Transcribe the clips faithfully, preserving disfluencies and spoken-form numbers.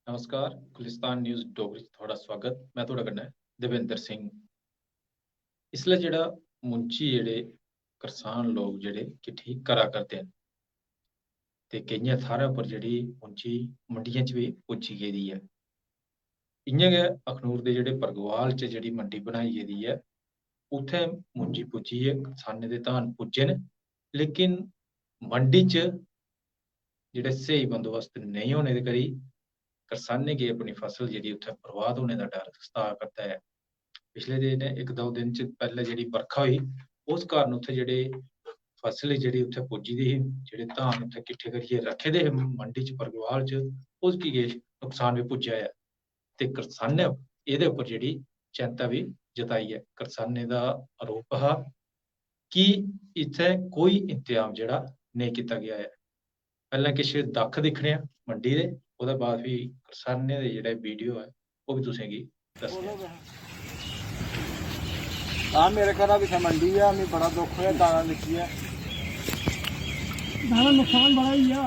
नमस्कार, गुलिस्तान न्यूज़ डोगरी च थुआढ़ा स्वागत। में थुआढ़े कन्नै देवेंद्र सिंह। इसलै जेह्ड़ा मुंजी जेह्ड़े करसान लोक जेह्ड़े किट्ठी करा करदे न ते केइयें थाह्रें उप्पर जेह्ड़ी मुंजी मंडियें च बी पुज्जी गेदी ऐ। इ'यां गै अखनूर दे जेह्ड़े परगवाल च जेह्ड़ी मंडी बनाई गेदी ऐ, उत्थें मुंजी पुज्जी ऐ, करसानें दे धान पुज्जे न, लेकिन मंडी च जेह्ड़े स्हेई बंदोबस्त नेईं होने दे करी करसानें गी अपनी फसल जेह्ड़ी उत्थें बर्बाद होने दा डर सता करदा ऐ। पिछले दिन इक दो दिन च पैह्ले जेह्ड़ी बरखा होई, उस कारण उत्थें जेह्ड़े फसल जेह्ड़ी उत्थें पुज्जी दी ही, जेह्ड़े धान उत्थें किट्ठे करियै रक्खे दे हे मंडी च, परगवाल च, उसगी किश नुकसान बी पुज्जेआ ऐ। ते करसानें एह्दे उप्पर जेह्ड़ी चैंता बी जताई ऐ। करसानें दा आरोप हा कि इत्थें कोई इंतजाम जेह्ड़ा नेईं कीता गेआ ऐ। पैह्लें किश दक्ख दिक्खने आं मंडी दे, ओह्दे बाद फ्ही करसानें दे जेह्ड़े वीडियो ऐ, ओह् बी तुसेंगी दस्सने आं। आ मेरे घरा पिच्छे मंडी ऐ, मिगी बड़ा दुख होया दाना दिक्खियै। दाना नुकसान बड़ा होई गेआ।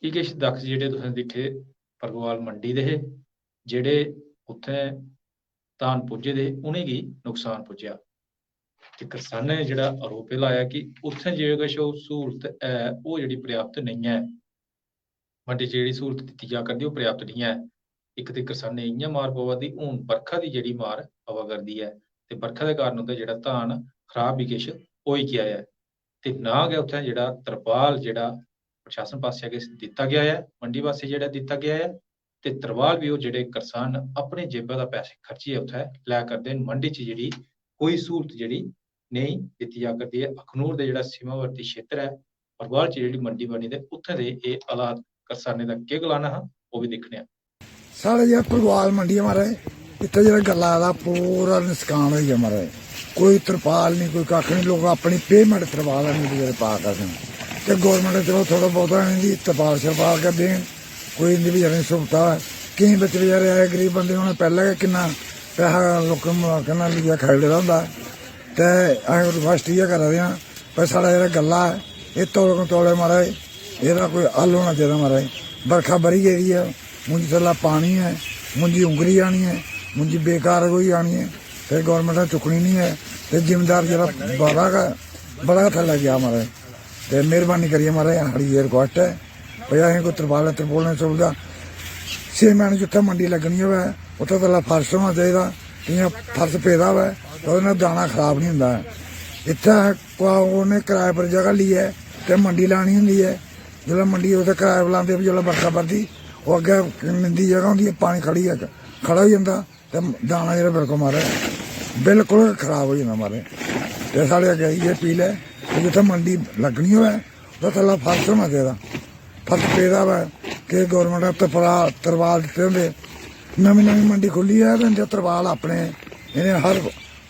एह् किश दक्ख जेह्ड़े तुसें दिक्खे परगवाल मंडी दे हे, जेह्ड़े उत्थें धान पुज्जे दे, उ'नेंगी नुकसान पुज्जेआ। ते करसानें जेह्ड़ा आरोप एह् लाया कि उत्थें जे किश ओह् स्हूलत ऐ, ओह् जेह्ड़ी पर्याप्त नेईं ऐ, मंडी च जेह्ड़ी स्हूलत दित्ती जा करदी, ओह् पर्याप्त नेईं ऐ। इक ते करसानें इ'यां मार पवा दी, हून बरखा दी जेह्ड़ी मार पवा करदी ऐ ते बरखा दे कारण उं'दा जेह्ड़ा धान खराब बी किश होई गेआ ऐ। ते ना गै उत्थें जेह्ड़ा तरपाल जेह्ड़ा प्रशासन पासेआ किश दित्ता गेआ ऐ, मंडी पासेआ जेह्ड़ा दित्ता गेआ ऐ, ते तरपाल बी ओह् जेह्ड़े करसान न, अपने जेबा दा पैसे खर्चियै उत्थें लै करदे न। मंडी च जेह्ड़ी कोई स्हूलत जेह्ड़ी नेईं दित्ती जा करदी ऐ। अखनूर दे जेह्ड़ा सीमावर्ती क्षेत्र ऐ, परगवाल च जेह्ड़ी मंडी बनी ते उत्थें दे एह् हालात करसानें दा केह् गलाना हा, ओह् बी दिक्खने आं। साढ़े जेह्ड़ा परगवाल मंडी ऐ महाराज, इत्थै जेह्ड़ा गल्ला दा पूरा नसकान होई गेआ महाराज। कोई तरपाल निं, कोई कक्ख निं, लोक अपनी पेमेंट तरपाल आह्नदे बचैरे पा करदे न। ते गौरमेंट चलो थोह्ड़ा बहुता इ'नेंगी तरपाल शरपाल गै देन, कोई इं'दी बचैरें गी सुविधा होऐ। केईं बच्चे बचैरे आए गरीब बंदे, उ'नें पैह्लें गै किन्ना पैहा लोकें मलाकें कन्नै लेइयै खाई ओड़े दा होंदा। ते असें रिक्वेस्ट इ'यै करा दे आं भाई, साढ़ा जेह्ड़ा गल्ला ऐ, एह् तौले कोला तौले महाराज एह्दा कोई हल होना चाहिदा महाराज। बरखा ब'री गेदी ऐ, मुंजी थल्लै पानी ऐ, मुंजी उंगरी जानी ऐ, मुंजी बेकार होई जानी ऐ, फिर गौरमेंट ने चुक्कनी निं ऐ। ते जिमींदार जेह्ड़ा बड़ा गै बड़ा गै थल्लै गेआ महाराज। ते मेहरबानी करियै महाराज साढ़ी एह् रिक्वेस्ट ऐ भाई, असें कोई तरपाल तरपोल दी सुविधा, सीमेंट जित्थै मंडी लग्गनी होऐ उत्थै थल्लै फर्श होना चाहिदा। इ'यां फर्श पेदा होऐ ते ओह्दे नै दाना खराब निं होंदा ऐ। इत्थै कुसै उ'नें कराए पर जगह लेइयै ते मंडी लानी होंदी ऐ। जिसलै मंडी उत्थै कराए पर लांदे, जिसलै बरखा बरदी, ओह् अग्गें निंदी जगह होंदी ऐ, पानी खड़ी खड़ा होई जंदा ते दाना जेह्ड़ा बिल्कुल मारे बिल्कुल गै खराब होई जंदा मारे। ते साढ़े अग्गें इ'यै अपील ऐ कि जित्थै मंडी लग्गनी होऐ, ओह्दे थल्लै फर्श होना चाहिदा। फर्श पेदा होऐ कि गौरमेंट ने तरपाल तरपाल दित्ते दे होंदे। नमीं नमीं मंडी खु'ल्ली ऐ ते इं'दे तरपाल अपने, इ'नें हर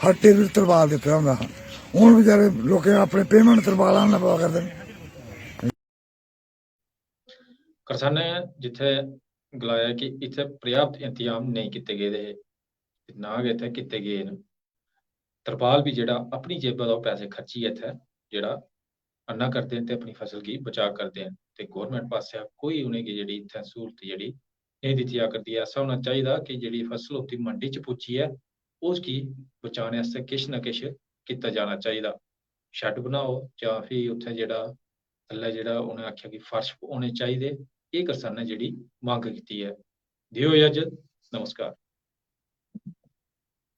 हर टेबल तरपाल दित्ते दा होंदा हा। हून बचैरे लोकें अपने पेमेंट तरपाल आह्नना पवा करदे न। करसानें जित्थै गलाया कि इत्थै पर्याप्त इंतजाम नेईं कीते गेदे हे ते ना गै इत्थै कीते गे न। तरपाल बी जेह्ड़ा अपनी जेबा दा ओह् पैसे खर्चियै इत्थै जेह्ड़ा आह्ना करदे न ते अपनी फसल गी बचा करदे न ते गौरमेंट पासेआ कोई उ'नेंगी जेह्ड़ी इत्थै स्हूलत जेह्ड़ी नेईं दित्ती जा करदी ऐ। ऐसा होना चाहिदा कि जेह्ड़ी फसल उत्थै मंडी च पुज्जी ऐ, उसगी बचाने आस्तै किश ना किश कीता जाना चाहिदा। शैड बनाओ जां फ्ही उत्थै जेह्ड़ा थल्लै जेह्ड़ा उ'नें आखेआ कि फर्श होने चाहिदे, एह् करसानें जेह्ड़ी मंग कीती ऐ। देओ इजाजत, नमस्कार।